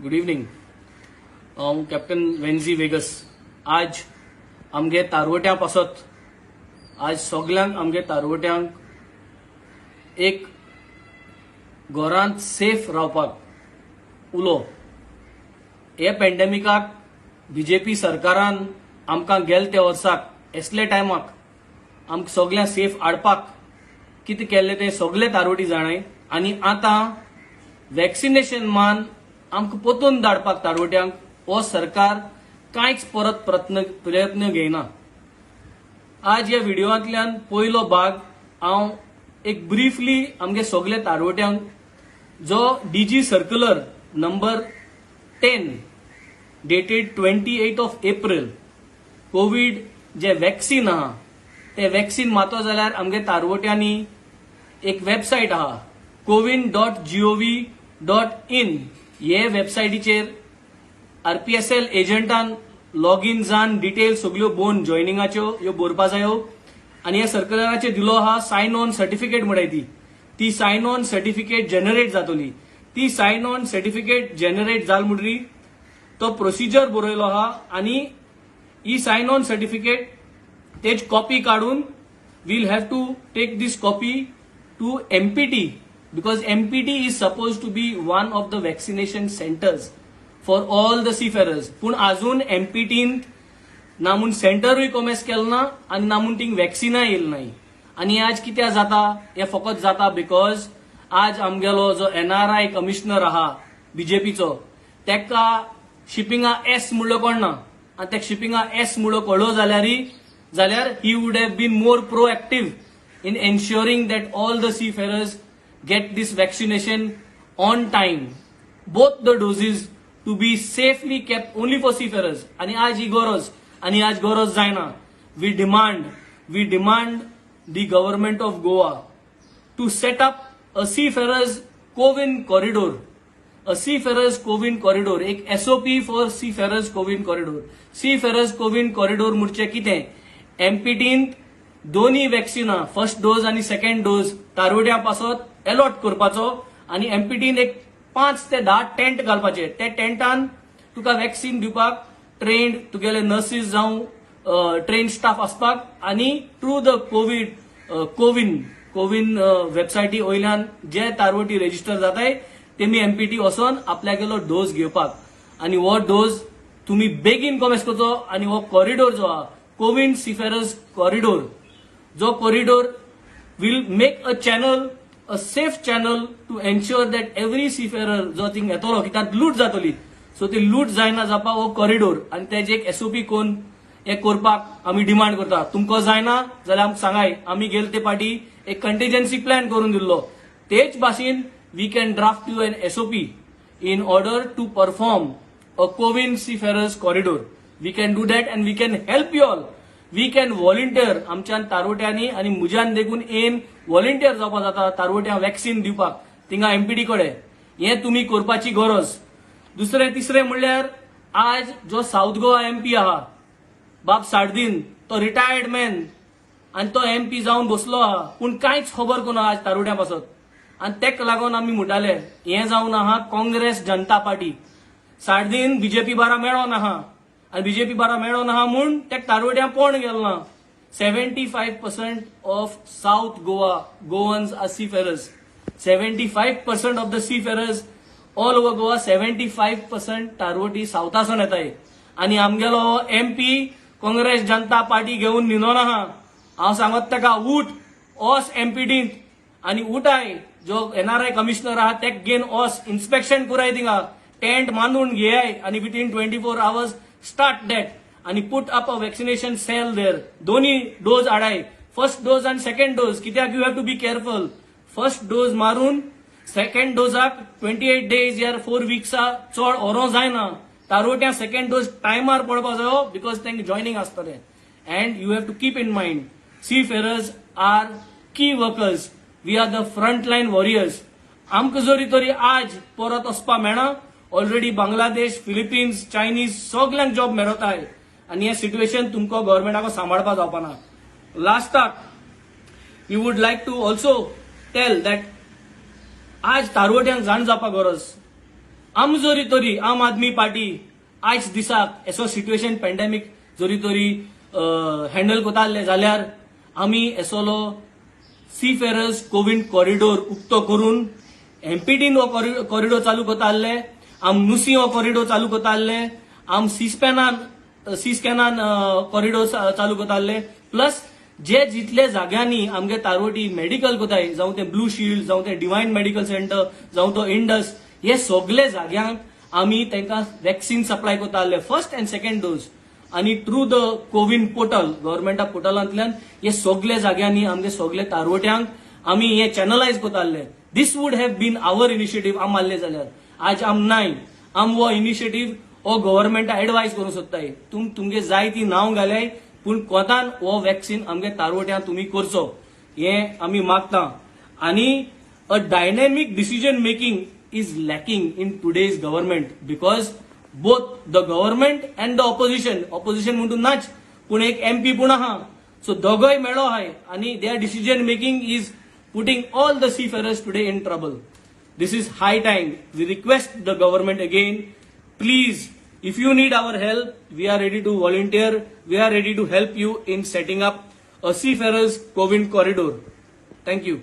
Good evening. हांव captain वेन्झी vagus. आज आमगे तारवट्यां पासत, आज सगल्यांक, आमगे तारवट्यांक एक घरांत सेफ रावपाक उलो. हे पॅन्डेमिकाक बीजेपी सरकारान आमकां गेल त्या वर्साक एसले टायमाक आमकां सगल्यांक सेफ हाडपाक कितें केल्लें तें सगळे तारवटी जाणाय. आनी आतां वॅक्सिनेशन मान आमकां परतून धाडपाक तारवट्यांक हो सरकार कांयच परत प्रयत्न घेयना. आज ह्या व्हिडियोंतल्यान पयलो भाग हांव एक ब्रिफली आमगे सगळे तारवट्यांक जो DG circular number 10 dated 28 of April, Covid J vaccine आहा ते वॅक्सिन मातो जाल्यार आमगे तारवट्यांनी एक वेबसायट आहा, cowin.gov.in. हे वेबसायटीचेर आरपीएसएल एजंटान लॉग इन जावन डिटेल सगल्यो बोन जॉयनिंगाच्यो ह्यो बरोवपा जायो. आनी ह्या सर्क्युलराचेर दिलो आहा, सायन ऑन सर्टिफिकेट म्हणटाय ती, ती सायन ऑन सर्टिफिकेट जनरेट जातली. ती सायन ऑन सर्टिफिकेट जनरेट जाल म्हणटरी तो प्रोसिजर बरयलो आहा. आनी ही सायन ऑन सर्टिफिकेट तेज कॉपी काडून we'll have to take this copy to MPT, because MPT is supposed to be one of the vaccination centers for all the seafarers. पूण अजून एमपीटीन ना म्हूण सेंटरूय कोमेस केलो ना आनी ना म्हूण थिंग वॅक्सिनाय येयली नाय. आनी आज कित्याक जाता हें? फकत जाता because आज आमगेलो जो एनआरआय कमिशनर आहा बीजेपीचो, तेका शिपिंगा एस म्हणलो कोण ना. आनी तेका शिपिंगा एस म्हणलो कळ्ळो जाल्यार he would have been more proactive in ensuring that all the seafarers get this vaccination on time, both the doses to be safely kept only for seafarers. आणि आज ही गरज आणि आज गरज जायना. We demand the government of Goa to set up a seafarers CoWIN corridor, a seafarers CoWIN corridor, एक SOP for seafarers CoWIN corridor. Seafarers CoWIN corridor म्हणजे कितें? एमपीटीन दोन्ही वॅक्सिनां, फर्स्ट डोज आनी सेकंड डोज, तारवट्यां पासत अलॉट करपाचो. आनी एमपीटीन एक 5 ते 10 टेंट घालपाचे. त्या टेंटान तुका वॅक्सिन दिवपाक ट्रेंड तुगेले नर्सीस जावं ट्रेन स्टाफ आसपाक. आनी through the Covid CoWIN वेबसायटी वयल्यान जे तारवटी रेजिस्टर जाताय, तेमी एमपीटी वचोन आपल्यागेलो डोस घेवपाक. आनी हो डोस तुमी बेगीन कोमेस करचो. आनी हो कॉरिडोर जो आहा, कोवीन सीफेरर्स कॉरिडोर, जो corridor will make a channel, a safe channel to ensure that every seafarer जो थिंग येतलो, कित्याक लूट जातली, सो ती लूट जायना जावपाक हो कॉरिडोर आनी तेजे एक एसओपी कोन हे करपाक आमी डिमांड करता. तुमकां जायना जाल्यार आमकां सांगाय. आमी गेले ते पाटी एक कंटिजन्सी प्लॅन करून दिल्लो, तेच भाशेन we can draft you an SOP in order to perform a CoWIN seafarers corridor. We can do that and we can help you all. We can volunteer. आमच्यान तारवट्यांनी आनी म्हज्यान देखून येन व्हॉलेंटियर जावपाक जाता तारवट्यां वॅक्सिन दिवपाक थिंगा एमपीटी कडेन. हें तुमी करपाची गरज. दुसरें, तिसरें म्हणल्यार आज जो साऊथ गोवा एमपी आहा बाब सार्दीन, तो रिटायर्ड मॅन आनी तो एमपी जावन बसलो आहा, पूण कांयच खबर कोना आज तारुड्या पासत. आनी तेका लागून आमी म्हणटाले, हें जावन आहा काँग्रेस जनता पार्टी. सार्दीन बीजेपी बारा मेळोन आहा आनी बीजेपी बारा मेळोन आहा म्हूण तेका तारवट्यां पोण गेलो ना. 75% of South Goa Goans are seafarers. 75% of the seafarers all over Goa, 75% तारवटी सावथासून येताय. आनी आमगेलो एमपी काँग्रेस जनता पार्टी घेवन न्हिदोन आहा. हांव सांगत ताका, उठ, वोस एमपीटींत आनी उठाय जो एनआरआय कमिशनर आहा तेक घेवन वोस, इन्स्पेक्शन पुराय थिंगा, टेंट बांदून घेयाय आनी within 24 hours start that आनी put up a vaccination cell there. दोन्ही डोज हाडाय, फर्स्ट डोज आनी सेकंड डोज, कित्याक you have to be careful. First dose मारून सेकंड डोजाक 28 डेज या 4 विक्सा चड व्हरूं जायना. तारवट्यां सेकंड डोज टायमार पडपा जायो, because तांकां जॉयनींग आसतलें. And you have to keep in mind, seafarers are key workers. We are the front line warriors. आमकां जरी तरी आज परत वचपा मेळना, ऑलरेडी बांगलादेश, फिलिपिन्स, चायनीज सगल्यांक जॉब मेळताय. आनी हें सिट्युएशन तुमकां गव्हर्मेंटाक सांबाळपा जावपा ना. लास्टाक we would like to also tell that आज तारवट्यांक जाण जावपा गरज. आम जरी तरी आम आदमी पार्टी आयज दिसाक असो सिट्युएशन पेंडेमीक जरी तरी हँडल कोता आहले जाल्यार आमी एसोलो सीफेरर्स कोवीन कॉरिडोर उक्तो करून एमपीटीन हो कॉरिडोर चालू करता आहले. आम नुसी हो कॉरिडोर चालू करता आहले. आम सी स्कॅनान कॉरिडोर चालू करता आहले. प्लस जे जितले जाग्यांनी आमगे तारवटी मेडिकल कोताय, जावं ते ब्लू शिल्ड, जावं ते डिवायन मेडिकल सेंटर, जावं तो इंडस, हे सगळे जाग्यांक आमी तांकां वॅक्सिन सप्लाय करता आहले, फर्स्ट अँड सेकंड डोज. आणि थ्रू the CoWIN portal, गव्हर्मेंटा पोर्टलांतल्यान हे सगळे जाग्यांनी आमगे सगळे तारवट्यांक आमी हे चॅनलायज करता आहले. This would have been our initiative आम आहले जाल्यार. आज आम नाय. आम हो इनिशिएटीव हो गव्हर्मेंटा एडवायज करूंक सोदताय. तुम तुमगे जाय ती नांव घालाय, पूण कोतान हो वॅक्सिन आमगे तारवट्यां तुमी करचो हे आमी मागता. आणि a dynamic decision making is lacking in today's government because both the government and the opposition, opposition म्हणून नाच, पूण एक एमपी पूण आहा, सो दोगोय मेळो आहाय आनी their decision making is putting all the seafarers today in trouble. This is high time. We request the government again, please, if you need our help, we are ready to volunteer. We are ready to help you in setting up a seafarers CoWIN corridor. Thank you.